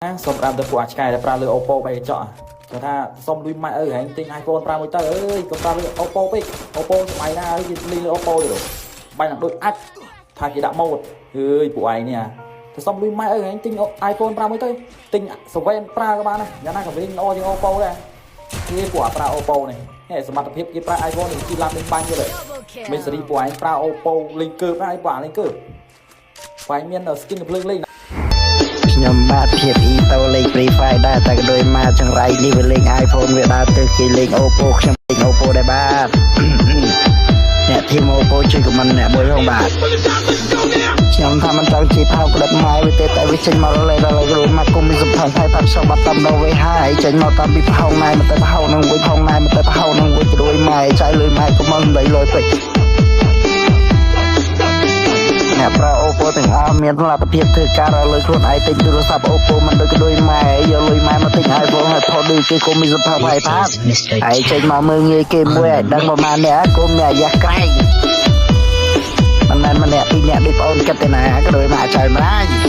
សូមប្រាប់ទៅពួកអាឆ្កែដែលប្រើលើ Oppo បែកកញ្ចក់គាត់ថាសុំលុយម៉ាក់អើយហែងទិញ iPhone 5មួយទៅអើយកុំប្រើលើ Oppo ពេក Oppo សម័យណាអើយគេលេងលើ Oppo ទៅបាញ់ដល់ដូចអាចថាគេដាក់ម៉ូតអើយពួកឯងនេះទៅសុំលុយម៉ាក់អើយហែងទិញ iPhone 5មួយទៅទិញ7ប្រើក៏បានដែរយ៉ាងណាក៏វិញល្អជាង Oppo ដែរគេពួកអាប្រើ Oppo នេះហេសមត្ថភាពគេប្រើ iPhone នេះជីឡាប់លេងបាញ់ទៀតមិនសេរីពួកឯងប្រើ Oppo លេងកើបហើយពួកអាលេងកើបពួកឯងមាន skin កំភ្លើងលេង ខ្ញុំបាទភាពអ៊ីតូលេង Free Fire ដែរតែក៏ដោយមកចង្រៃនេះវាលេង iPhone វាដើរទៅគេលេង Oppo ខ្ញុំលេង Oppo ដែរបាទអ្នក team Oppo ជួយ comment អ្នកមួយផងបាទខ្ញុំថាមិនចង់ជីផៅក្តិតម៉ែវាទេតែវាចេញមកលេដល់ឲ្យរួចមកគុំមានសំផស្សហើយផាត់សោបាត់តាមដល់វាហើយចេញមកតាមពីផោងណែមកទៅផោងនឹងវិញផោងណែមកទៅផោងនឹងវិញរួយម៉ែចាយលុយម៉ែកុំមកសម្ដីលុយពេកអ្នកប្រើ Oppo ទាំងអស់មានលទ្ធភាពធ្វើការរកលុយខ្លួនឯងទិញទូរស័ព្ទ Oppo មិនដូចក្ដួយម៉ែយកលុយម៉ែមកទិញ iPhone ហើយផុសដូចគេគុំមានសភៅហើយផាត់ This is Mr. ហើយចេញមកមើលងាយគេមួយឲ្យដឹងប្រហែលអ្នកគុំអ្នកអាយ៉ាស់ក្រែងមិនមែនម្នាក់ពីរអ្នកដូចប្អូនគិតទេណាក៏ដូចមកចៅម្រាយ។